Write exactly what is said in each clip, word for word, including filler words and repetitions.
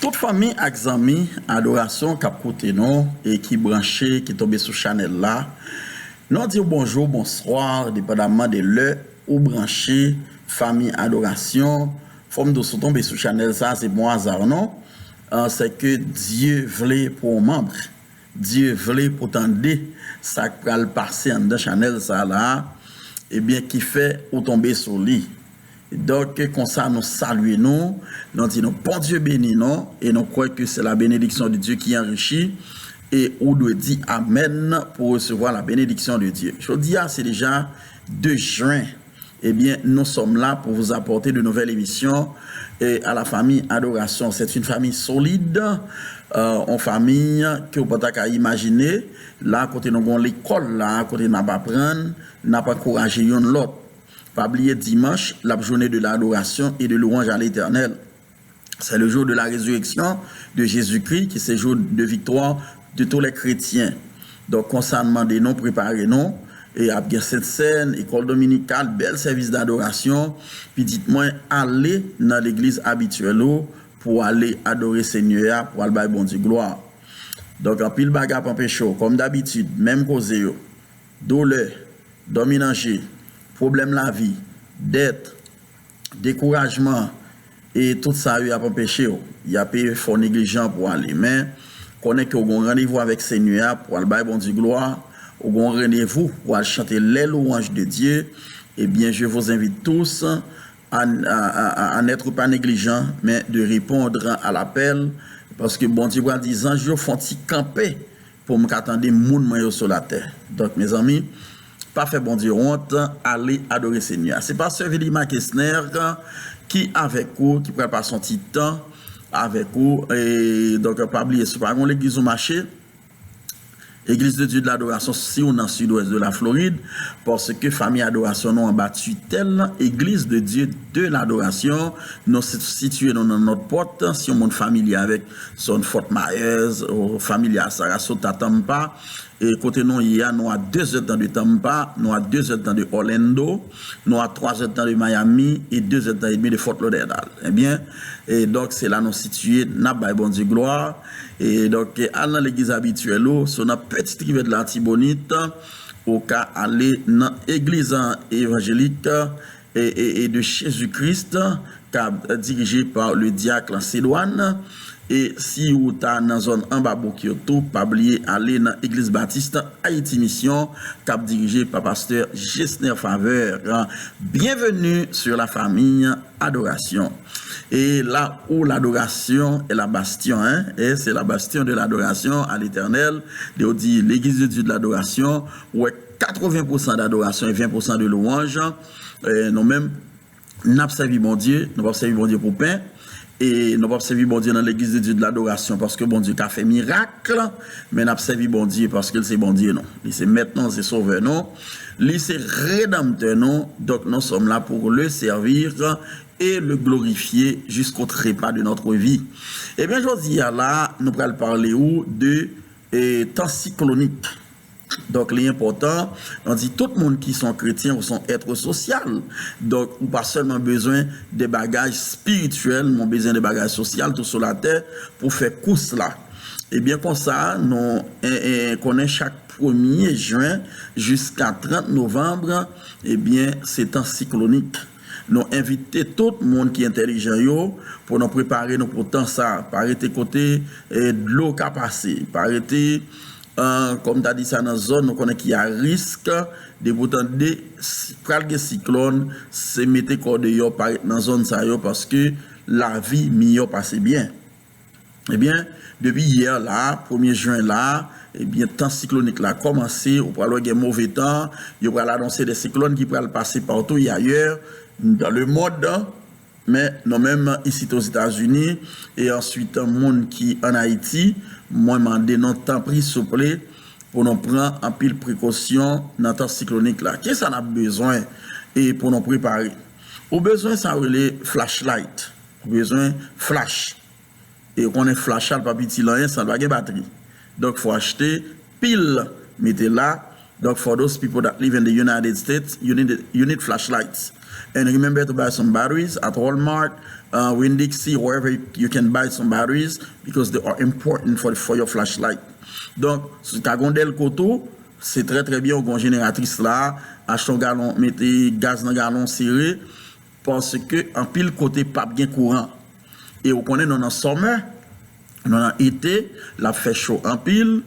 Tout fanmi ak zanmi adorasyon k ap koute nou e ki branche, ki tonbe sou chanèl la, nou di w bonjou, bonswa, depandaman de lè ou branche, fanmi adorasyon. Fò m di w, si w tonbe sou chanèl sa, se pa yon aza non. An, se ke Dye vle pou w manm. Dye vle pou tande sa k pral pase anndan chanèl sa la, ebyen, ki fè ou tonbe sou li. Donk, konsa, nou salye nou, nou di nou, Bondye beni nou, e nou kwè ke se la bénédiction de Dieu qui enrichit, e ou dwe di amèn pou resevwa la bénédiction de Dieu. Jodi a, se deja de jen. Ebyen, nous sommes là pour vous apporter de nouvelles émissions et à la famille Adoration. C'est une famille solide, euh, yon fanmi ke w pa ta ka imajine. La, kote nou gen lekòl la, kote n ap aprann, n ap ankouraje youn lòt. Pa bliye, dimanch, l ap journée de l'adoration et de louange à l'Éternel. C'est le jour de la résurrection de Jésus-Christ, ki se jou de viktwa de tous les chrétiens. Donk, konsa, n mande nou prepare nou, e ap gen Sentsèn, lekòl dominikal, bèl sèvis dadorasyon. Pitit mwen, ale nan legliz abityèl ou pou ale adore Senyè a, pou al bay Bondye glwa. Donk, anpil bagay ap anpeche w, kòm dabitid, menm koze yo. Doulè, dòmi nan je, pwoblèm lavi, dèt, dekourajman, e tout sa yo ap anpeche w. Y ap fè w neglijan pou w ale. Men, konnen ke w gen yon randevou avèk Senyè a pou w al bay Bondye glwa, ou gen yon randevou pou w al chante les louanges de Dieu, ebyen, je vous invite tous à, à, à, à n'être pas négligent, mais de répondre à l'appel, paske Bondye pral di zanj yo fè yon ti kanpe pou m ka tande moun mwen yo sou latè. Donk, mezanmi, pa fè Bondye wont, ale adore Senyè a. Se pastè Vilima Kesner ki avèk ou, ki pral pase yon ti tan avèk ou. E, donk, pa bliye, si w pa gen yon legliz ou mache, Église de Dieu de l'Adoration, si w nan sidwès de la Florid, paske fanmi adorasyon nou anba titèl Église de Dieu de l'Adoration. Nou si-, sitiye nou nan Nòtpòt, si yon moun familye avèk zòn Fort Myers, ou familye a Sarasota, Tampa, e kote nou ye a, nou a de zèdtan de Tampa, nou a de zèdtan de Orlando, nou a twa zèdtan de Miami e de zèdtan edmi de Fort Lauderdale. Ebyen, e donk, se la nou sitiye, n ap bay Bondye glwa. E donk, al nan legliz abityèl ou, si w nan Petite Rivière de l'Artibonite, ou ka ale nan egliz evanjelik e, e, e de Jésus-Christ, k ap dirije pa le diak Sedwan. E si ou ta nan zòn anba bouk yo tou, pa bliye ale nan Egliz Batis Ayiti Misyon, k ap dirije pa pastè Gesner Faveur. Bienvenue sur la famille Adoration. Et là où l'adoration est la bastion, hein, et c'est la bastion de l'adoration à l'Éternel, yo di l'église de Dieu de l'adoration, ou wè, katreven pousan dadorasyon e ven pousan de louanj. E nou menm, n ap sèvi Bondye, nou p ap sèvi Bondye pou pen, e nou p ap sèvi Bondye nan legliz de Dieu de l'adoration paske Bondye ka fè mirak, men n ap sèvi Bondye paske l se Bondye nou. Li se mèt nou, se sovè nou, li se redanmtè nou. Donc, nous sommes là pour le servir et le glorifier jusqu'au trépas de notre vie. Ebyen, jodi a la, nou pral pale ou de, e, tan siklonik. Donk, li enpòtan, nou di tout moun ki se yon kretyen ou se yon èt sosyal. Donk, ou pa sèlman bezwen de bagay espirityèl, men ou bezwen de bagay sosyal tou sou latè pou fè kous la. Ebyen, konsa, nou, e, e, konnen chak premye jen jiska trant novanm, ebyen, se tan siklonik. Nou envite tout moun ki entèlijan yo pou nou prepare nou pou tan sa. Pa rete kote, e, dlo ka pase. Pa rete, e, kòm ta di sa, nan zòn nou konnen ki a risk. Depi w tande si-, pral gen siklòn, se mete kò deyò, pa ret nan zòn sa yo, paske lavi miyò pase byen. Ebyen, depi yè la, premye jen la, ebyen, tan siklonik la kòmanse, ou pral wè gen move tan, yo pral anonse de siklòn ki pral pase partout et ailleurs dans le monde, men nou menm isit Ozetazini, e answit moun ki ann Ayiti, mwen mande nou, tanpri, souple, pou nou pran anpil prekosyon nan tan siklonik la. Kisa n ap bezwen e pou nou prepare? Ou bezwen sa yo rele flashlight. Ou bezwen flash. E ou konnen flach la, l p ap itil anyen san l pa gen batri. Donk, fò achte pil, mete la, Donk, for those people that live in the United States, you need, you need flashlights. And remember to buy some batteries at Walmart, uh, Winn-Dixie, wherever you, you can buy some batteries because they are important for, for your flashlight. Donk, si w ta gen yon dèlko tou, se trè, trè byen, ou gen yon jeneratris la, achte yon galon, mete gaz nan galon sere, paske anpil kote p ap gen kouran. E ou konnen nou nan summer, nou nan ete, l ap fè cho anpil,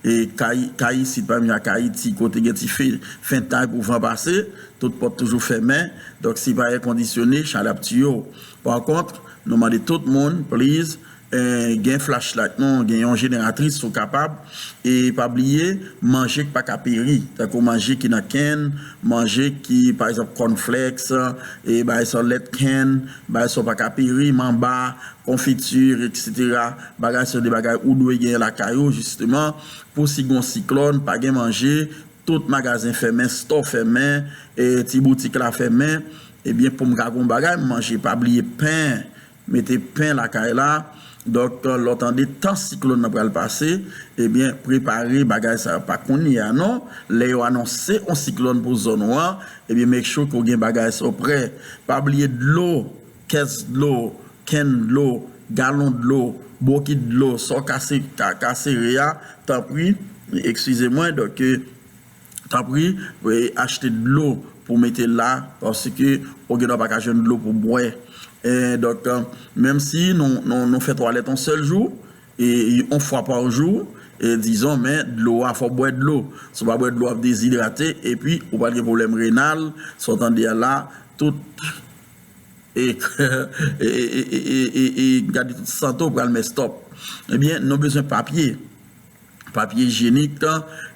e kay, kay isit, pa egzanp, Ayiti, kote gen ti fe, fentay pou van pase, tout pòt toujou fèmen, donk si pa èkondisyone, chalè ap tiye w. Pa kont, nou mande tout moun, please, eh, gen flashlight nou, gen yon jeneratris si w kapab, e pa bliye, manje k pa ka peri, tankou manje ki nan kenn, manje ki, pa egzanp, cornflakes, e bagay sa, lèt kenn, bagay sa w pa ka peri, manba, konfiti, etsetera. Bagay sa yo de bagay ou dwe genyen lakay ou, jisteman, pou si gen yon siklòn, pa gen manje, tout magazen fèmen, store fèmen, e ti boutik la fèmen, ebyen, pou m ka gen yon bagay m manje, pa bliye pen, mete pen lakay la. Donk, lè w tande tan siklòn nan pral pase, ebyen, prepare bagay sa yo. Pa kounye a non, lè yo anonse yon siklòn pou zòn ou an, ebyen, make sure ke w gen bagay sa yo prè. Pa bliye dlo, kès dlo, kenn dlo, galon dlo, bokit dlo, sa w ka se-, ka, ka sere a, tanpri, eskize mwen, donk, eh, tanpri, eh, achte dlo pou mete la, paske ou gendwa pa ka jwenn dlo pou bwè. Eh, donk, eh, menm si nou, nou, nou fè twalèt yon sèl jou, e yon fwa pa jou, e dizon, men dlo a, fò w bwè dlo. Si w pa bwè dlo, w ap dezidrate, epi ou pral gen pwoblèm renal, sa w tande a la, tout e, e, e, e, e, e gade tout sante w pral mess up. Ebyen, nou bezwen papye. Papye ijyenik,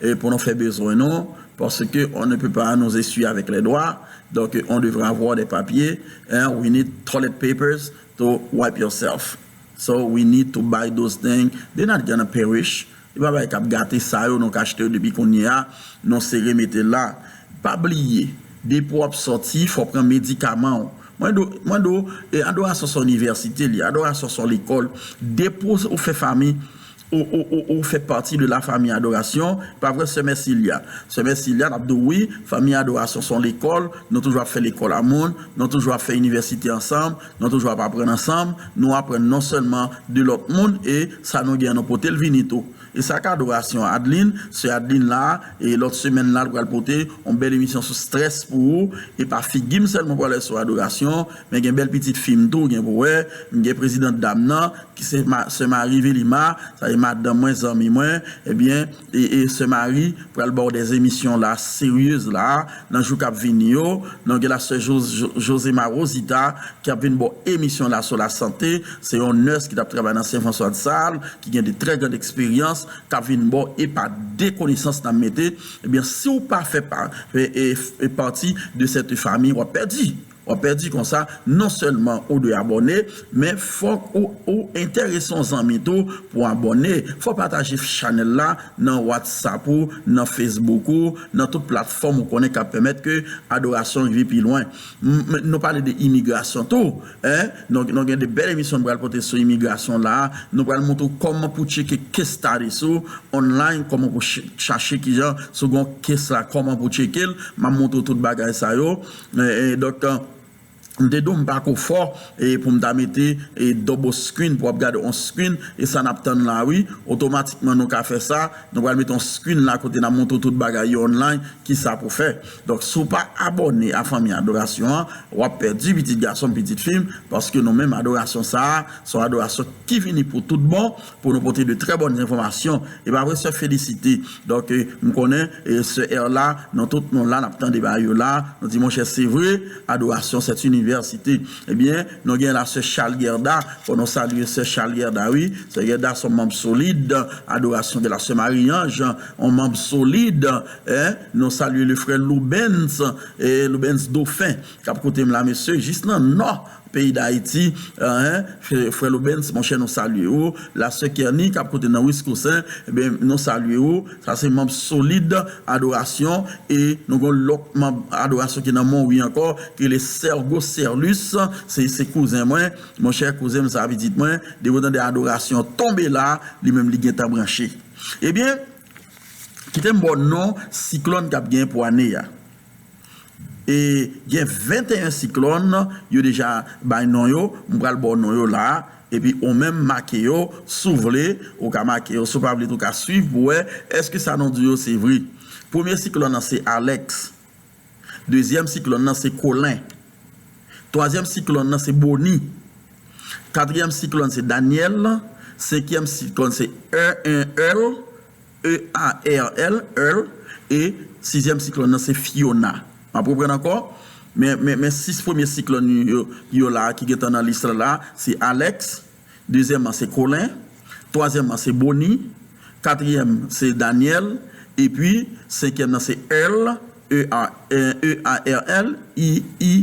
e, pou nou fè bezwen nou, paske on ne peut pas nous essuyer avec les doigts. Donc, on devrait avoir des papiers, hein, we need toilet papers to wipe yourself. So, we need to buy those things. They're not gonna perish. E pa bagay k ap gate sa yo, nou ka achte yo depi kounye a, nou sere mete la. Pa bliye, depi w ap sòti, fò w pran medikaman w. Mwen di w, mwen di w, e, adorasyon se yon inivèsite li, adorasyon se yon lekòl. Depi w fè fanmi, ou, ou, ou, ou fè pati de la famille adorasyon, pa vre, sè Mèsilya? Sè Mèsilya, n ap di w wi, fanmi adorasyon se yon lekòl, nou toujou ap fè lekòl a moun, nou toujou ap fè inivèsite ansanm, nou toujou ap aprann ansanm, nou aprann non sèlman de lòt moun, e sa nou gen an nou pote l vini tou. E sa k adorasyon Adeline, sè Adeline la, e lòt semèn la, l pral pote yon bèl emisyon sou strès pou ou. E pa figi m sèlman pral wè sou adorasyon, men gen bèl pitit fi m tou, gen pou wè, m gen prezidan dam nan, ki se ma-, sè Marie Vilima, sa e madanm mwen, zanmi mwen, ebyen, e, e sè Marie pral ba w dèz emisyon la, seryez la, nan jou k ap vini yo. Nou gen la sè Jo-, Jo-, Josema Rosita, ki ap vin ba w emisyon la sou lasante. Se yon nurse ki t ap travay nan Saint François de Sales, ki gen de trè grand eksperyans, k ap vin ba w e pa de konesans n ap mete. Ebyen, si w pa fè pa, e, e, e pati de cette famille, w ap pèdi. W ap pèdi konsa, non sèlman ou dwe abòne, men fòk ou, ou enterese yon zanmi tou pou abòne. Fò w pataje chanèl la nan WhatsApp ou, nan Facebook ou, nan tout platfòm ou konnen k ap pèmèt ke adorasyon rive pi lwen. M-, m-, nou pale de imigrasyon tou, en? Nou, nou gen de bèl emisyon nou pral pote sou imigrasyon la. Nou pral montre w kòman pou tcheke case status ou online, kòman pou ch-, chache kijan, si w gen yon case la, kòman pou tcheke l. M ap montre w tout bagay sa yo. E, e, donk, m te di w m pa ko fò, e, pou m ta mete, e, double screen pou w ap gade on screen, e sa n ap tann la, wi. Otomatikman, nou ka fè sa. Nou pral mete on screen la kote n ap montre w tout bagay yo online, kisa pou fè. Donk, si w pa abòne a Fanmi Adorasyon an, w ap pèdi pitit gason m, pitit fi m, paske nou menm adorasyon sa a, se yon adorasyon ki vini pou tout bon, pou nou pote de trè bòn enfòmasyon. E pa vre, sè Felisite? Donk, e, m konnen, e, sè Erla, nou tout nou la, n ap tande bagay yo la. Nou di, monchè, se vre, adorasyon, se yon inivèsite. Ebyen, nou gen la sè Charles Gerda, fò nou salye sè Charles Gerda, wi. Sè Gerda se yon manm solid, adorasyon gen la sè Marie-Ange, yon manm solid, en, nou salye le frè Loubens, e Loubens Dauphin, k ap koute m la, mesye, jis nan nò peyi Dayiti, en, frè, frè Loubens, monchè, nou salye ou, la sè Kerny, k ap koute nan Wisconsin, ebyen, nou salye ou, sa se manm solid adorasyon, e nou gen lòt manm adorasyon ki nan Monwi ankò, ki rele Sergo Serlus, se, se kouzen mwen, monchè kouzen m sa pitit mwen, depi w tande adorasyon tonbe la, li menm li gentan branche. Ebyen, Kite m ba w non siklòn k ap gen pou ane a. E gen venteyen siklòn, yo deja bay non yo, m pral ba w non yo la a, epi ou menm make yo, si w vle, ou ka make yo, si w pa vle tou, ou ka swiv pou wè èske sa non di yo se vre. Premye siklòn nan se Alex. Dezyèm siklòn nan se Colin. Twazyèm siklòn nan se Bonnie. Katriyèm siklòn se Daniel. Senkyèm siklòn se Earl, E A R L, Earl. E sizyèm siklòn nan se Fiona. M ap reprann ankò. Men, men, men sis premye siklòn yo, yo la ki gentan nan lis la, se Alex. Dezyèmman, se Colin. Twazyèmman, se Bonnie. Katriyèm, se Daniel. Epi, senkyèm nan, se Earl, E A, E A R L, I, I,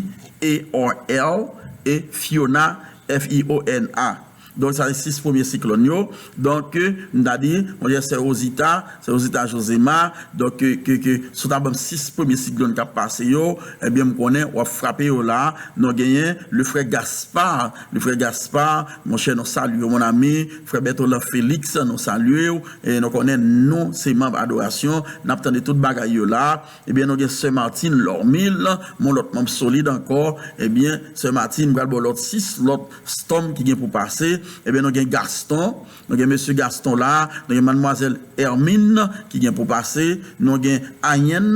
A R L, e Fiona, F I O N A. Donk, sa se sis premye siklòn yo. Donk, m ta di, monchè, sè Rosita, sè Rosita Josema, donk, ke, ke, ke, si w ta ban m sis premye siklòn k ap pase yo, ebyen, m konnen w ap frape yo la. Nou genyen le frè Gaspard, le frè Gaspard, monchè, nou salye w, mon ami. Frè Bertolin Félix, nou salye w. E nou konnen nou se manb adorasyon, n ap tande tout bagay yo la. Ebyen, nou gen sè Martine Lormil, mon lòt manb solid ankò. Ebyen, sè Martine, m pral ba w lòt sis lòt stòm ki gen pou pase. Ebyen, nou gen Gaston, nou gen mesye Gaston la, nou gen madmwazèl Hermine ki gen pou pase, nou gen Ayen,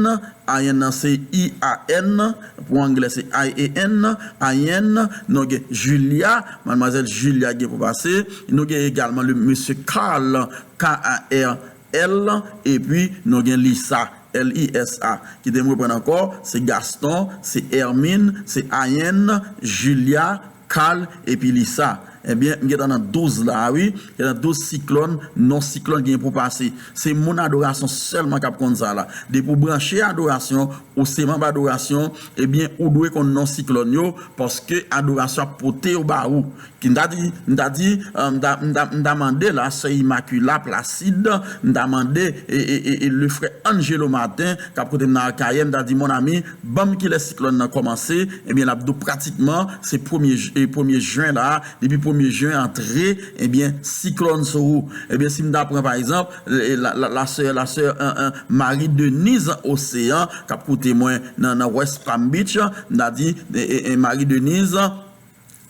Ayen nan se I A N, pou anglè se I A N, Ayen, nou gen Julia, madmwazèl Julia gen pou pase, nou gen egalman le mesye Carl, K A R L, epi nou gen Lisa, L I S A. Kite m reprann ankò, se Gaston, se Hermine, se Ayen, Julia, Carl, epi Lisa. Ebyen, m gentan nan douz la, wi. Gentan douz siklòn, non siklòn gen pou pase. Se moun adorasyon sèlman k ap konn sa la. Depi w branche adorasyon, ou se manb adorasyon, ebyen, ou dwe konn non siklòn yo, paske adorasyon ap pote yo ba ou. Ki m ta di, m ta di, eh, m ta, m ta, m ta mande la, sè Immaculée Placide, m ta mande, e, e, e, e le frè Angelo Martin, k ap koute m nan Akayè, m ta di, mon ami, ban m kilè siklòn nan kòmanse, ebyen, l ap di w pratikman, se premye j-, e premye jen la, depi premye jen antre, ebyen, siklòn sou ou. Ebyen, si m ta pran, pa egzanp, e, la, la, la sè, la sè, en, en, Marie Denise Océan, k ap koute mwen nan, nan West Palm Beach, m ta di, e, e, e Marie Denise,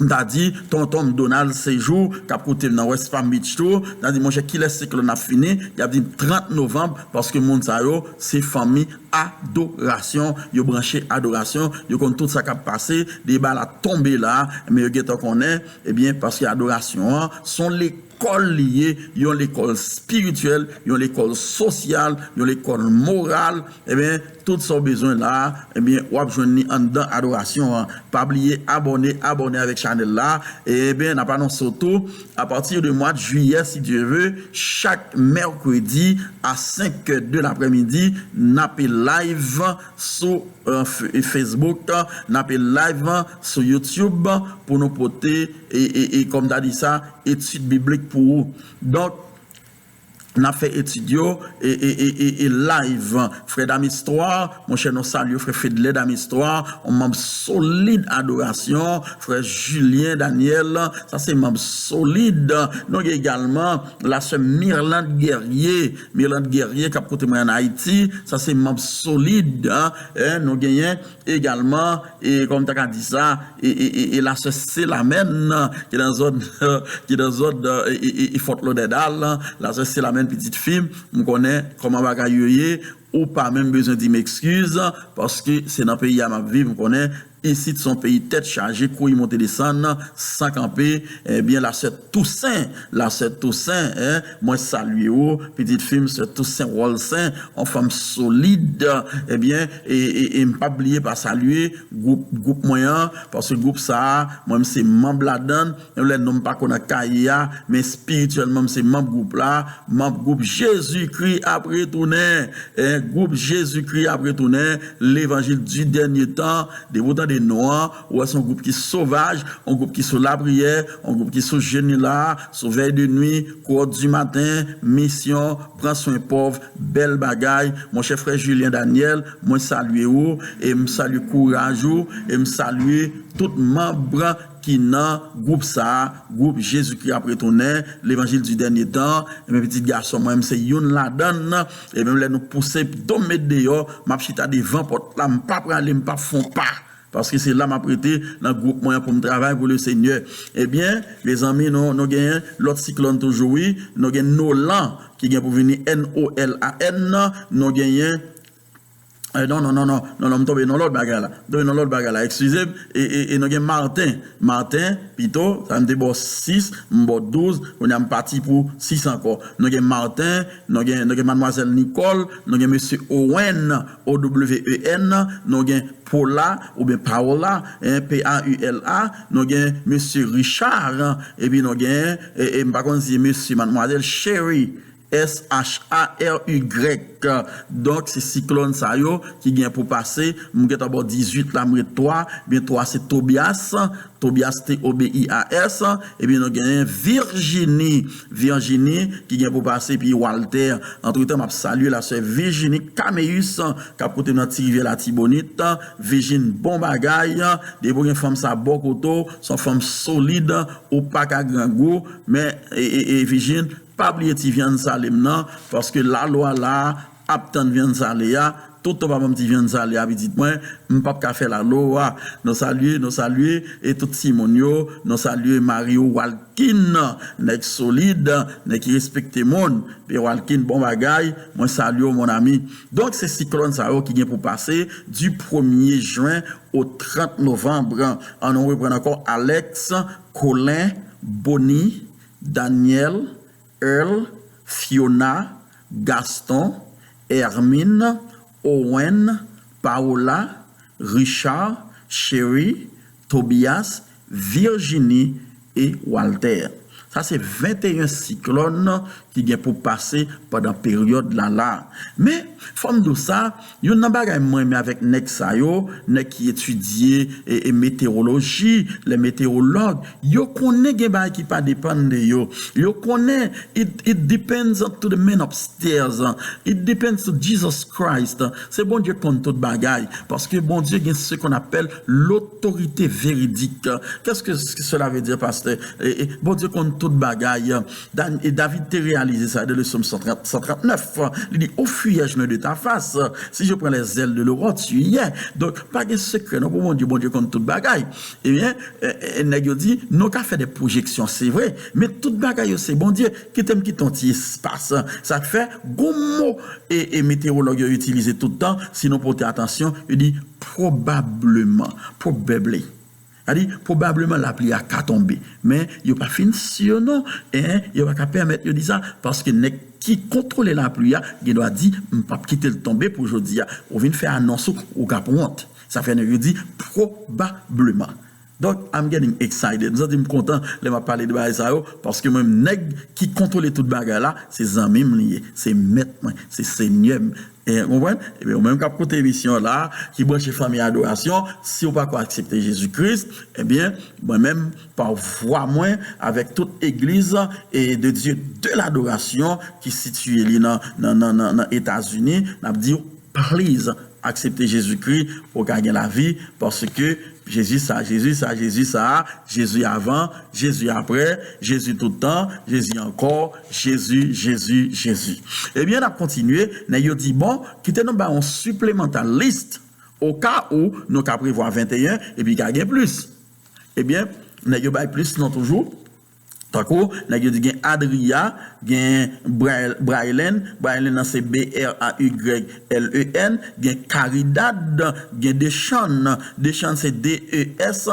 m ta di, tonton m Donald Séjour, k ap koute m nan West Palm Beach tou, m ta di, monchè, kilè siklòn ap fini? Y ap di m trant novanm, paske moun sa yo, se fanmi adorasyon, yo branche adorasyon, yo konn tout sa k ap pase, deba la tonbe la, men yo gentan konnen, ebyen, paske adorasyon an, se yon lekòl li ye, yon lekòl espirityèl, yon lekòl sosyal, yon lekòl moral, ebyen, tout sa w bezwen la, ebyen, w ap jwenn li anndan adorasyon an. Pa bliye abòne, abòne avèk chanèl la. Ebyen, n ap anonse w tou, apati de mwa de jiyè, si Dye ve, chak mèkredi a senk è de laprèmidi, n ape live sou, eh, F-, Facebook, n ape live sou YouTube pou nou pote, e, e, e, kòm ta di sa, etid biblik pou ou. Donk, n ap fè etid yo, e, e, e, e, e live. Frè Damistwa, monchè, nou salye w, frè Fedlè Damistwa, yon manm solid adorasyon, frè Julien Daniel, sa se manm solid. Nou gen egalman la sè Mirlande Guerrier, Mirlande Guerrier k ap koute mwen ann Ayiti, sa se manm solid, en. Nou genyen egalman, e kòm ta ka di sa, e, e, e, e la sè Selamèn, ki nan zòn, ki nan zòn, e, e, e, e Fort Lauderdale, la sè Selamèn, pitit fi m, m konnen kòman bagay yo ye, ou pa menm bezwen di m ekskiz, paske se nan peyi a m ap viv, m konnen isit se yon peyi tèt chaje, kouri monte desann, san kanpe, ebyen, la sè Toussaint, la sè Toussaint, en, mwen salye w, pitit fi m, sè Toussaint Wolcin, yon fanm solid, ebyen, e, e, e m p ap bliye pa salye gwoup, gwoup mwen an, paske gwoup sa a, mwen, m se manm ladann, menm lè non m pa ko nan kaye a, men espirityèlman, m se manm gwoup la, manm gwoup Jezikri ap retounen, en, gwoup Jezikri ap retounen, Levanjil di dènye tan, depi w tande non an, ou wè se yon gwoup ki sovaj, yon gwoup ki sou lapriyè, yon gwoup ki sou jeni la, sou vèy de nwi, kowòt di maten, misyon, pran swen pòv, bèl bagay. Monchè frè Julien Daniel, mwen salye ou, e m salye kouraj ou, e m salye tout manm ki nan gwoup sa a, gwoup Jezikri ap retounen, Levanjil di dènye tan, ebyen pitit gason mwen, m se youn ladan l, ebyen lè nou pouse do m met deyò, m ap chita devan pòt la, m p ap rale, m p ap fè yon pa. Paske se la m ap rete nan gwoup mwen an pou m travay pou le Senyè. Ebyen, mezanmi, nou, nou genyen lòt siklòn toujou, wi. Nou gen Nolan ki gen pou vini, N O L A N. Nou genyen, eh, non, non, non, non, non, non, m tonbe nan lòt bagay la. M tonbe nan lòt bagay la, eskize m. E, e, e nou gen Martin. Martin, pito, sa m te ba w sis, m ba w douz, kounye a m pati pou sis ankò. Nou gen Martin, nou gen, nou gen madmwazèl Nicole, nou gen mesye Owen, O W E N, nou gen Paula, oubyen Paola, en, P A U L A, nou gen mesye Richard, epi nou gen, e, e, m pa konn si se mesye, madmwazèl Sherry, S H A R Y. Donk, se siklòn sa yo ki gen pou pase. M gentan ba w dizuit la, m ret twa. Ebyen, twa se Tobias. Tobias, T O B I A S. Epi nou genyen Virginie. Virginie ki gen pou pase, epi Walter. Antretan, m ap salye lasè Virginie Caméus, k ap koute m nan Ti Rivyè Latibonit. Virginie, bon bagay. Depi w gen fanm sa bò kote w, se yon fanm solid, ou pa ka grangou. Men, e, e, e, Virginie, pa bliye ti vyann sale m nan, paske lalo a la a ap tann vyann sale a. Toutan w pa ban m ti vyann sale a, pitit mwen, m p ap ka fè lalo a. Nou salye, nou salye, e tout timoun yo, nou salye Mario Walkin, nèg solid, nèg ki respekte moun. Pierre Walkin, bon bagay, mwen salye w, mon ami. Donk, se siklòn sa yo ki gen pou pase du premye jen au trant novanm. Ann nou reprann ankò, Alex, Colin, Bonnie, Daniel, Earl, Fiona, Gaston, Hermine, Owen, Paola, Richard, Sherry, Tobias, Virginie e Walter. Sa se venteyen siklòn ki gen pou pase pandan peryòd la la. Men, fò m di w sa, youn nan bagay mwen renmen avèk nèg sa yo, nèg ki etidye e, e metewoloji, les météorologues, yo konnen gen bagay ki pa depann de yo. Yo konnen it, it depends to the man upstairs. It depends to Jesus Christ. Se Bondye k konn tout bagay. Paske Bondye gen ce qu'on appelle l'autorité véridique. Qu'est-ce que cela veut dire, pasteur? E, e, Bondye konn tout bagay. Dan-, e David te reyalize sa de le psaume cent trente, cent trente-neuf. Li di, "Ô fuyais-je loin de ta face, si je prends les ailes de l'aurore, tu y es." Donk, pa gen sekrè non pou Bondye, Bondye konn tout bagay. Ebyen, e, e, nèg yo di, nou ka fè de pwojeksyon, se vre, men tout bagay yo se Bondye. Kite m kite yon ti espas. Sa k fè, gon mo e, e metewològ yo itilize tout tan, si nou pote atansyon, yo di pwobableman, probably. Sa di, pwobableman lapli a ka tonbe. Men, yo pa fin si non, en, yo pa ka pèmèt yo di sa, paske nèg ki kontwole lapli a, gen dwa di, "M p ap kite l tonbe pou jodi a." Ou vin fè anons ou, ou ka pou wont. Sa fè nèg yo di, pwobableman. Donk, I'm getting excited. M santi m kontan lè m ap pale de bagay sa yo, paske mwen menm, nèg ki kontwole tout bagay la, se zanmi m li ye, se mèt mwen, se Senyè m. E, konprann? Ebyen, ou menm k ap koute emisyon la, ki branche Fanmi Adorasyon, si w pa ko aksepte Jezi Kris, ebyen, mwen menm, pa vwa mwen, avèk tout egliz e de Dieu de l'adoration ki sitiye li nan, nan, nan, nan, nan Etazini, n ap di w, please, aksepte Jezikri pou w ka gen lavi, paske Jezi sa, Jezi sa, Jezi sa, Jezi avan, Jezi aprè, Jezi tout tan, Jezi ankò, Jezi, Jezi, Jezi. Ebyen, n ap kontinye, nèg yo di, bon, kite nou bay yon supplemental list, o ka ou nou ka prevwa venteyen, epi ka gen plis. Ebyen, nèg yo bay plis non toujou. Tankou, nèg yo di gen Adria, gen Bray-, Braylen, Braylen nan se B R A Y L E N, gen Caridad, gen Deshann, Deshann se D E S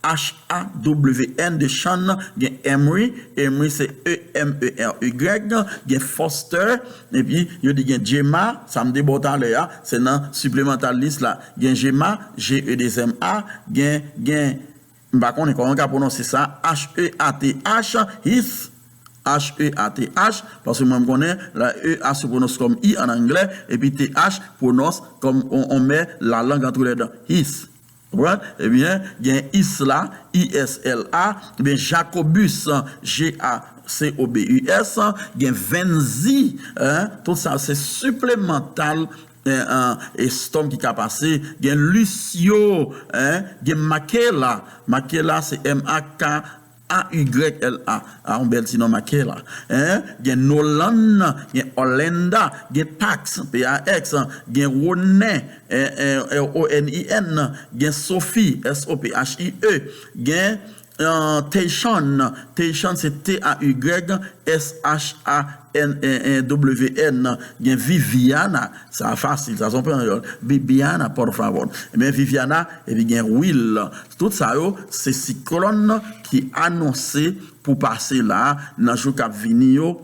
H A W N, Deshann, gen Emery, Emery se E M E R Y, gen Foster, epi yo di gen Gemma, sa m te ba w talè a, se nan supplemental list la, gen Gemma, G E deux M A, gen, gen M pa konnen kòman yo ka pwononse sa, H E A T H, Heath, H E A T H, paske mwen m konnen la E A se pwononse kòm I an anglè, epi T H pwononse kòm on, on mè la langue entre les dents, Heath. Konprann? Ebyen, gen Isla, I S L A, ebyen Jacobus, J A C O B U S, gen Venzi, en, tout sa se supplemental eh, eh, e stòm ki ka pase, gen Lucio, eh, gen Makela. Makela se M A K A Y L A. A, yon bèl ti non Makela. Eh, gen Nolan, gen Orlanda, gen Pax, P A X, gen Ronen, eh, eh, R O N I N, gen Sophie, S O P H I E, gen eh, Tayshon, Tayshon se T A Y S H A N W N, gen Viviana, sa fasil, sa se yon panyòl, Bibiana, por favor. Ebyen, Viviana, epi gen Will. Tout sa yo, se siklòn ki anonse pou pase la, nan jou k ap vini yo,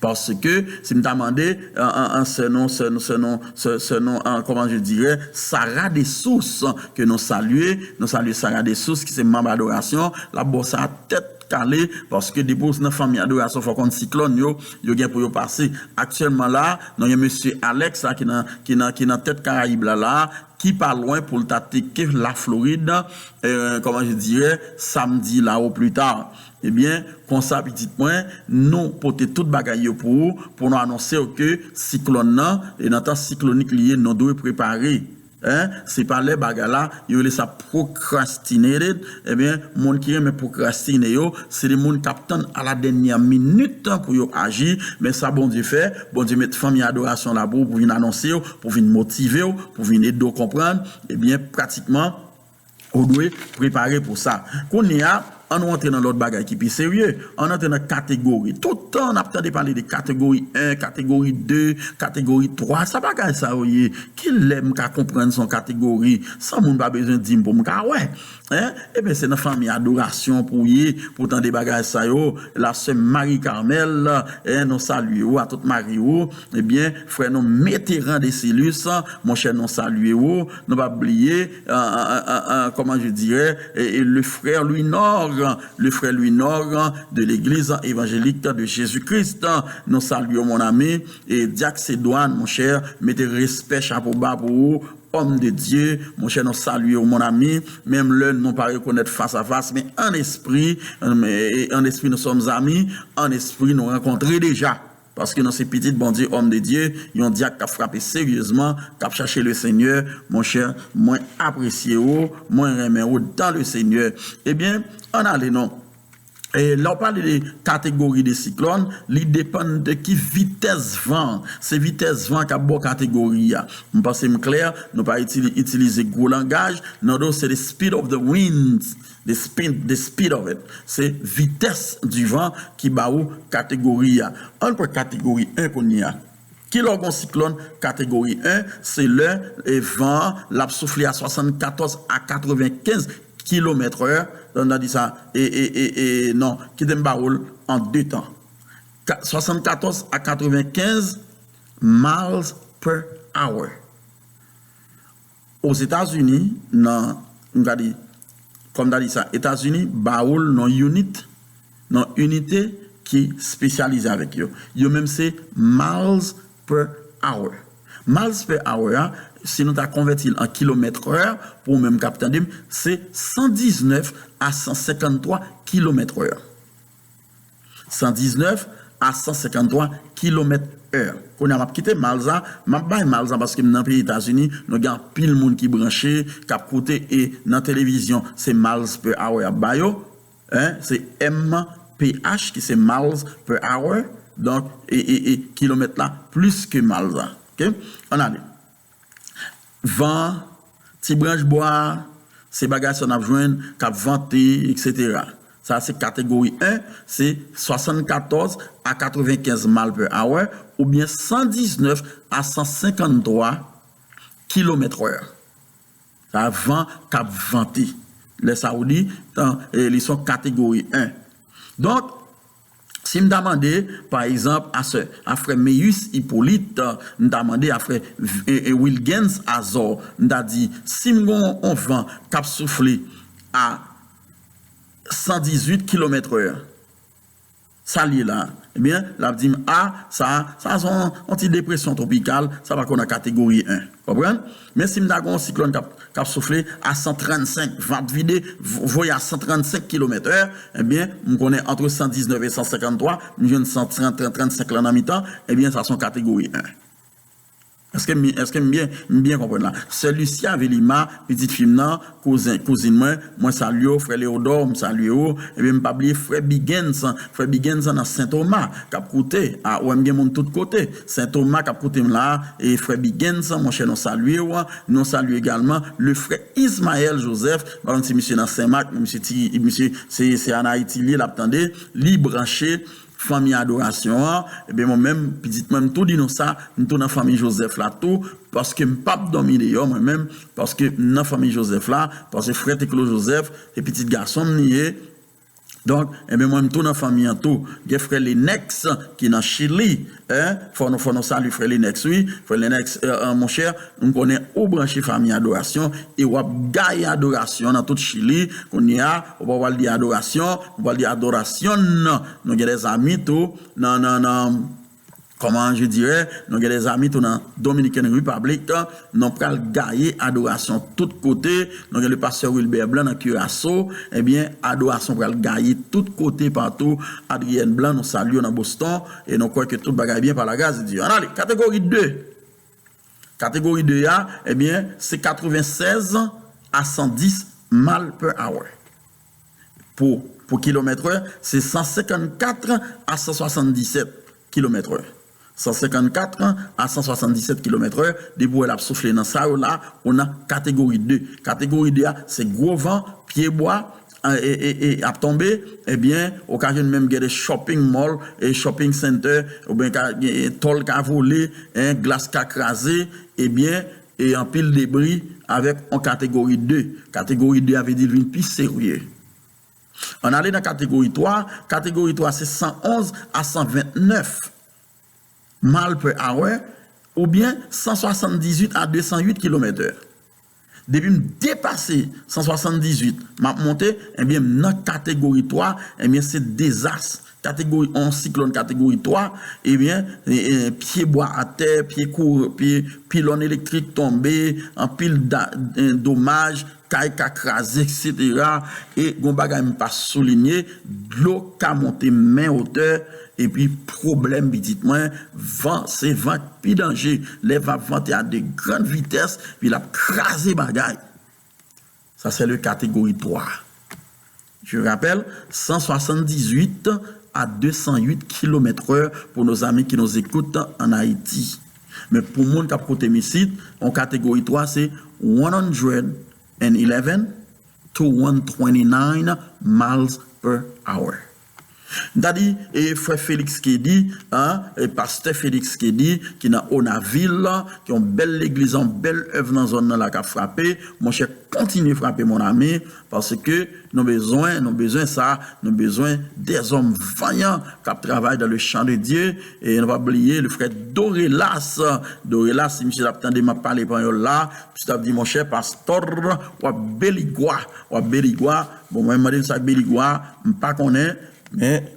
paske, si m ta mande, an, an, an, sè nou, sè nou, sè nou, sè, sè nou, an, comment je dirais, Sarah Dessources, ke nou salye, nou salye Sarah Dessources, ki se manm adorasyon, l ap ba w sa tèt kale, paske depi w nan fanmi adorasyon, fò w konn siklòn yo, yo gen pou yo pase. Aktyèlman la, nou gen mesye Alex la, ki nan, ki nan, ki nan tèt Karayib la, la, ki pa lwen pou l ta teke Laflorid, eh, comment je dirais, samdi la au plus tard. Ebyen, konsa, pitit mwen, nou pote tout bagay yo pou ou, pou nou anonse w ke siklòn nan, e nan tan siklonik li ye, nou dwe prepare. Hein? Se pa lè bagay la, yo rele sa procrastinated. Ebyen, moun ki renmen pwokrastine yo, se de moun k ap tann a la dènyè minit pou yo aji. Men sa Bondye fè, Bondye met fanmi adorasyon la pou ou, pou vin anonse w, pou vin motive w, pou vin ede w konprann. Ebyen, pratikman, ou dwe prepare pou sa. Kounye a, ann nou antre nan lòt bagay ki pi serye. Ann antre nan kategori. Tout tan, n ap tande pale de kategori en, kategori de, kategori twa. Sa bagay sa yo ye? Kilè m ka konprann se yon kategori? San moun pa bezwen di m pou m ka wè. Hein? Ebyen, se nan fanmi adorasyon pou w ye, pou w tande bagay sa yo. La sè Marie Carmel, hein, nou salye ou, a tout mari ou. Ebyen, frè nou Mitterrand Desilus, monchè, nou salye ou. Nou pa bliye, euh, euh, euh, euh, comment je dirais, et, et le frère Louis Nord, le frère Louis Nord de l'église évangélique de Jésus-Christ. Nou salye w, mon ami. E Dyak Sedwan, monchè, mete respè, chapo ba pou ou. Homme de Dieu, monchè, nou salye w, mon ami. Menm lè nou pa rekonèt fas a fas, men an espri, euh, en esprit nous sommes amis, an espri nou rankontre deja. Paske nou se pitit Bondye, homme de Dieu, yon dyak k ap frape seryezman, k ap chache le Seigneur, monchè, mwen apresye w, mwen renmen w dans le Seigneur. Ebyen, ann ale non. E lè w pale de kategori de siklòn, li depann de ki vitès van an. Se vitès van an k ap ba w kategori a. M panse m klè, nou pa itili-, itilize gwo langaj. Non, non, se the speed of the winds. The speed, the speed of it. Se vitès di van ki ba ou kategori a. Ann pran kategori en kounye a. Ki lè w gen yon siklòn kategori en, se lè, e, van an, l ap soufle a swasannkatòz a katrevenkenz kilomèt è. N a di sa, e, e, e, e, non, kite m ba ou l an de tan. Ka-, swasannkatòz a katrevenkenz miles per hour. Ozetazini, nan, m ka di, kòm ta di sa, Etazini ba ou l nan unit, nan inite ki espesyalize avèk yo. Yo menm se miles per hour. Miles per hour a, si nou ta konvèti l an kilomèt è, pou ou menm k ap tande m, se san diznèf a san senkanntwa kilomèt è. San diznèf a san senkanntwa kilomèt è. Kounye a, m ap kite miles la, m ap bay miles la paske m nan peyi Etazini, nou gen anpil moun ki branche, k ap koute, e nan televizyon, se miles per hour y ap ba yo, hein, se M P H ki se miles per hour, donk, e, e, e kilomèt la plis ke miles la. Oke? Ann ale. Van, ti branch bwa, se bagay sa n ap jwenn k ap vante, etsetera. Sa se kategori en, se swasannkatòz a katrevenkenz miles per hour oubyen san diznèf a san senkanntwa kilomèt è. Sa van k ap vante. Lè sa ou di, tan, e, li se yon kategori en. Donk, si m ta mande, pa egzanp, a sè, a frè Meyus Hyppolite, m ta mande a frè V-, e, e, Wilgens Azor, m ta di, si m gen yon van k ap soufle a san dizuit kilomèt è, sa l ye la? Ebyen, l ap di m, a, sa, sa se yon, yon ti depresyon twopikal, sa pa ko nan kategori en. Konprann? Men si m ta gen yon siklòn k ap, k ap soufle a san trannsenk, van ap vide, vo-, voye a san trannsenk kilomèt è, ebyen, m konnen ant san diznèf e san senkanntwa, m jwenn san trant, trant, trannsenk lan nan mitan, ebyen, sa se yon kategori en. Èske m, èske m byen, m byen konprann la? Sè Lucia Velima, pitit fi m nan, kouzen, kouzin mwen, mwen salye w, frè Leodò, m salye w. Ebyen, m pa bliye frè Bigens, frè Bigens nan Sen Toma, k ap koute. A, ou wè m gen moun tout kote. Sen Toma k ap koute m la, e frè Bigens, monchè, nou salye w. Nou salye egalman le frè Ismaël Joseph, m pa konn si misye nan Sen Mak, men misye ti, misye se, se ann Ayiti li ye, l ap tande, li branche, fanmi adorasyon an, ebyen, mwen menm, pitit mwen, m tou di nou sa, m tou nan fanmi Joseph la tou, paske m p ap dòmi deyò, mwen menm, paske m nan fanmi Joseph la, paske frè Teclo Joseph, se pitit gason m li ye. Donk, ebyen, mwen, m tou nan fanmi an tou. Gen frè Lenex ki nan Chili, en, fò nou, fò nou salye frè Lenex, wi. Frè Lenex, e, e, monchè, m konnen ou branche fanmi adorasyon e w ap gaye adorasyon nan tout Chili. Kounye a, ou pa pral di adorasyon, ou pral di adorasyon. Nou gen dèzami tou nan, nan, nan, comment je dirais, nou gen dèzami tou nan Dominican Republic. Nou pral gaye adorasyon tout kote. Nou gen le pastè Wilbert Blanc nan Curaçao. Ebyen, adorasyon pral gaye tout kote, patou. Adrienne Blanc, nou salye w nan Boston. E nou kwè ke tout bagay byen pa la gras de Dye. Ann ale, kategori de. Kategori de a, ebyen, se katrevensèz a san dis mile per hour. Pou, pou kilomètrè, se san senkannkat a san swasanndisèt kilomètrè. San senkannkat a san swasanndisèt kilomètrè, depi w wè l ap soufle nan sa yo la, ou nan kategori de. Kategori de a, se gwo van, pyebwa, e, e, e, ap tonbe, ebyen, ou ka jwenn menm gen de shopping mall, e shopping center, oubyen ka, e, tòl ka vole, en, glas ka kraze, ebyen, e anpil debri avèk yon kategori de. Kategori de a vle di l vin pi serye. Ann ale nan kategori twa. Kategori twa se san onz a san ventnèf mile per hour, oubyen san swasanndizuit a de san uit kilomètè. Depi m depase san swasanndizuit, m ap monte, ebyen, m nan kategori twa, ebyen, se dezas. Kategori, yon siklòn kategori twa, ebyen, e, e, pyebwa atè, pye kou, pye, pilòn elektrik tonbe, anpil da, e, domaj, kay ka kraze, etsetera. E gon bagay m pa soulinye, dlo ka monte men wotè, epi pwoblèm pitit mwen, van, se van k pi danje. Lè van ap vante a de grann vitès, epi l ap kraze bagay. Ça, c'est le catégorie trois. Je rappelle, san swasanndizuit a de san uit kilomètrè pou nos amis qui nous écoutent en Haïti. Men pou moun k ap koute m isit, yon kategori twa se one hundred and eleven to one twenty-nine miles per hour. M ta di, e, frè Félix Kedy, an, e, pastè Félix Kedy, ki nan Onavil, ki yon bèl legliz, yon bèl èv nan zòn nan la k ap frape, monchè, kontinye frape, mon ami, paske nou bezwen, nou bezwen sa, nou bezwen dèzòm vanyan k ap travay dans le champ de Dieu, e nou pa bliye le frè Dorelas, Dorelas, si misye t ap tande m ap pale panyòl la, misye t ap di, monchè, pastò, w ap beligwa, w ap beligwa, Bon, mwen mande m sa k beligwa, m pa konnen, men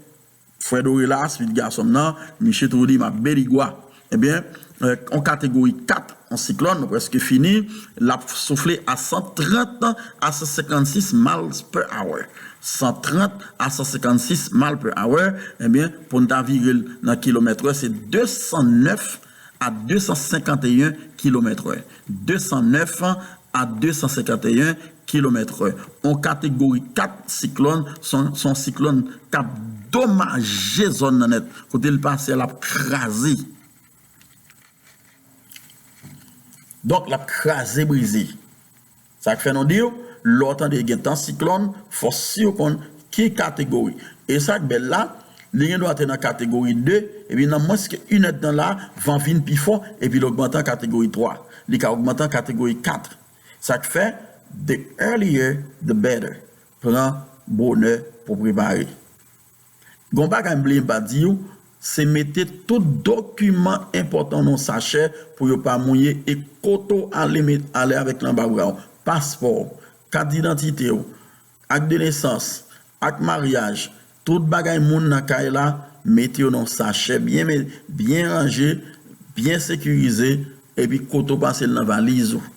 frè Dorelas, pitit gason m nan, misye toujou di m ap beligwa. Ebyen, e, yon kategori kat, yon siklòn, nou prèske fini, l ap soufle a san trant a san senkannsis miles per hour. San trant a san senkannsis miles per hour, ebyen, pou n ta vire l nan kilomètrè, se de san nèf a de san senkanteyen kilomètrè. De san nèf a de san senkanteyen kilomètrè. Yon kategori kat siklòn, se yon, se yon siklòn k ap domaje zòn nan nèt. Kote l pase a, l ap kraze. Donk, l ap kraze brize. Sa k fè nou di w, lè w tande gen tan siklòn, fò w si w konn ki kategori. E sa k bèl la, li gen dwa te nan kategori de, epi nan mwens ke inèdtan la, van vin pi fò, epi l ogmante an kategori twa. Li ka ogmante an kategori kat. Sa k fè, the earlier, the better. Pran bonè pou prepare. Gon bagay m bliye m pa di w, se mete tout dokiman enpòtan w nan sachè pou yo pa mouye e kote w ale met, ale avèk l anba bra w. Paspò w, kat didantite w, ak de nesans, ak maryaj, tout bagay moun nan kay la, mete yo nan sachè byen me-, byen ranje, byen sekirize, epi kote w pase l nan valiz ou.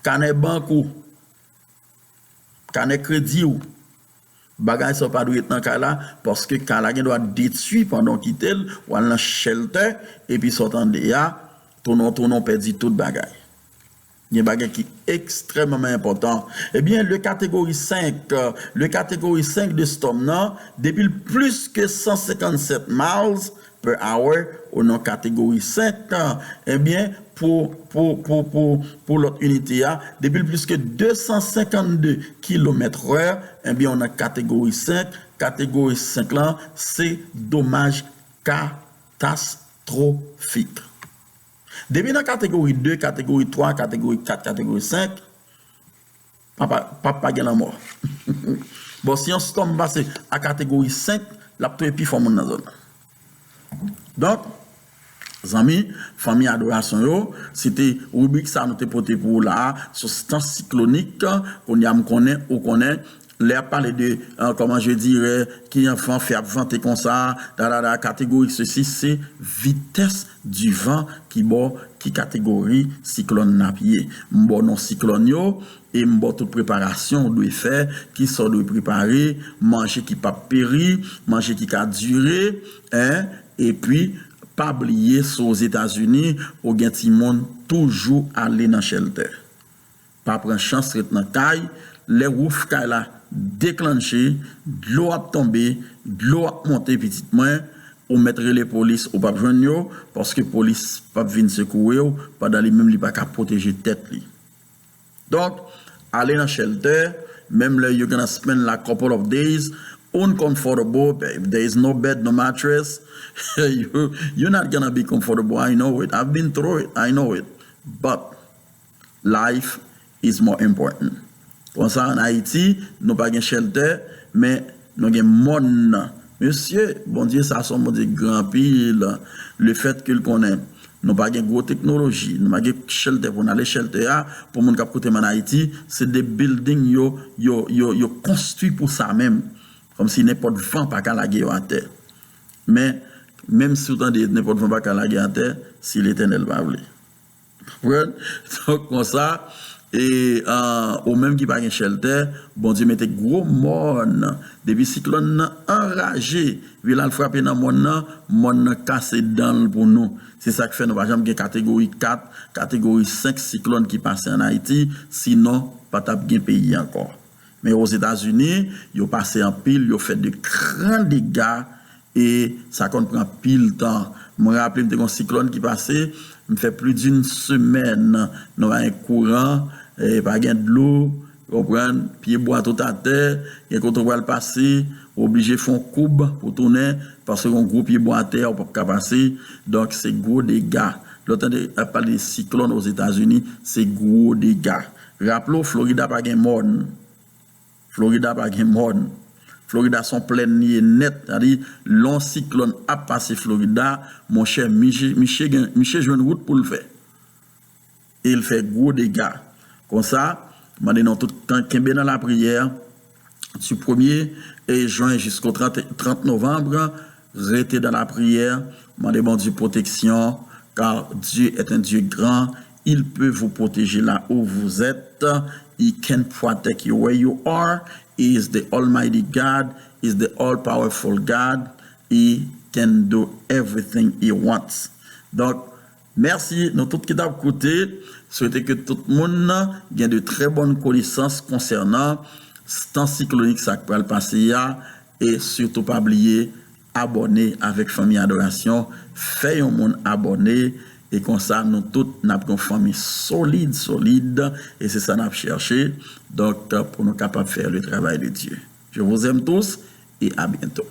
Kanè bank ou, kanè kredi w, bagay sa yo pa dwe ret nan kay la, paske kay la gen dwa detwi pandan w kite l, w al nan shelter, epi sa w tande a, Tounen, tounen, w pèdi tout bagay. Gen bagay ki ekstrèmman enpòtan. Ebyen, le catégorie cinq, euh, le catégorie cinq de storm nan, depi l plis ke cent cinquante-sept miles per hour, ou nan catégorie cinq, ebyen, pou, pou, pou, pou, pou lòt inite a, depi l plis ke deux cent cinquante-deux kilomètres heure, ebyen, ou nan catégorie cinq. Catégorie cinq lan, se domaj katastwofik. Depi nan catégorie deux, catégorie trois, catégorie quatre, catégorie cinq, papa, pap pa gen lanmò. Bon, si yon storm pase a catégorie cinq, l ap touye pi fò moun nan zòn nan. Donk, zanmi, fanmi adorasyon yo, se te ribrik sa nou te pote pou ou la a, sou stans siklonik, kounye a m konnen, ou konnen, lè y ap pale de, euh, comment je dirais, ki jan van fè ap vante konsa, da, da, da, catégorie sesi, se vitès di van ki ba w ki kategori siklòn n ap ye. M ba w non siklòn yo, e m ba w tout preparasyon w dwe fè, ki sa w dwe prepare, manje ki p ap peri, manje ki ka dire, en, epi pa bliye si w Ozetazini, ou gen timoun, toujou ale nan shelter. Pa pran chans ret nan kay, lè wouf kay la deklanche, dlo ap tonbe, dlo ap monte pitit mwen, ou mèt rele polis, ou p ap jwenn yo, paske polis p ap vin sekoure w, pandan li menm li pa ka pwoteje tèt li. Donk, ale nan shelter, menm lè you're gonna spend like couple of days uncomfortable, if there is no bed, no mattress, you, you're not gonna be comfortable. I know it. I've been through it. I know it. But life is more important. Konsa, an Ayiti, nou pa gen shelter, men nou gen mòn nan. Mesye, Bondye sa se yon Bondye gran anpil. Lefètke l konnen nou pa gen gwo teknoloji, nou pa gen shelter pou n ale shelter a, pou moun k ap koute m an Ayiti, se de building yo, yo, yo, yo konstwi pou sa menm. Kòmsi nenpòt van pa ka lage yo atè. Men, menm si w tande nenpòt van pa ka lage atè, si Letènèl pa vle. Konprann? Donk, konsa, e, ah, ou menm ki pa gen shelter, Bondye mete gwo mòn. Depi siklòn nan anraje, epi l al frape nan mòn nan, mòn nan kase dan l pou nou. Se sa k fè nou pa janm gen kategori kat, kategori senk siklòn ki pase an Ayiti, sinon pa t ap gen peyi ankò. Men Ozetazini, yo pase anpil, yo fè de gran dega, e sa konn pran pil tan. Mwen raple m te gen yon siklòn ki pase, m fè plis d'une semaine, nou pa gen kouran, e pa gen dlo, ou konprann, pye bwa tout atè, gen kote w pral pase, ou oblije fè yon koub pou tounen, paske yon gwo pye bwa atè, ou p ap ka pase, donk se gwo dega. Lè w tande y ap pale de siklòn Ozetazini, se gwo dega. Raple w, Florida pa gen mòn. Florida pa gen mòn. Florida se yon plèn li ye nèt. Sa di, lè yon siklòn ap pase Florida, monchè, miche, miche gen, miche jwenn wout pou l fè. E l fè gwo dega. Konsa, mande nou tout kan-, kenbe nan lapriyè, du premier jen jusqu'au trente, trente novembre, rete dans la prière, mande Bondye pwoteksyon, car Dieu est un Dieu grand, il peut vous protéger là où vous êtes, he can protect you where you are, he is the Almighty God, he is the all powerful God, he can do everything he wants. Donk, mèsi nou tout ki t ap koute. Swete ke tout moun gen de trè bòn konesans konsènan tan siklonik sa k pral pase a. E sitou pa bliye abòne avèk Fanmi Adorasyon. Fè yon moun abòne. E konsa, nou tout, n ap gen yon fanmi solid, solid. E se sa n ap chèche. Donk, pou nou kapab fè le travay de Dye. Je vous aime tous et à bientôt.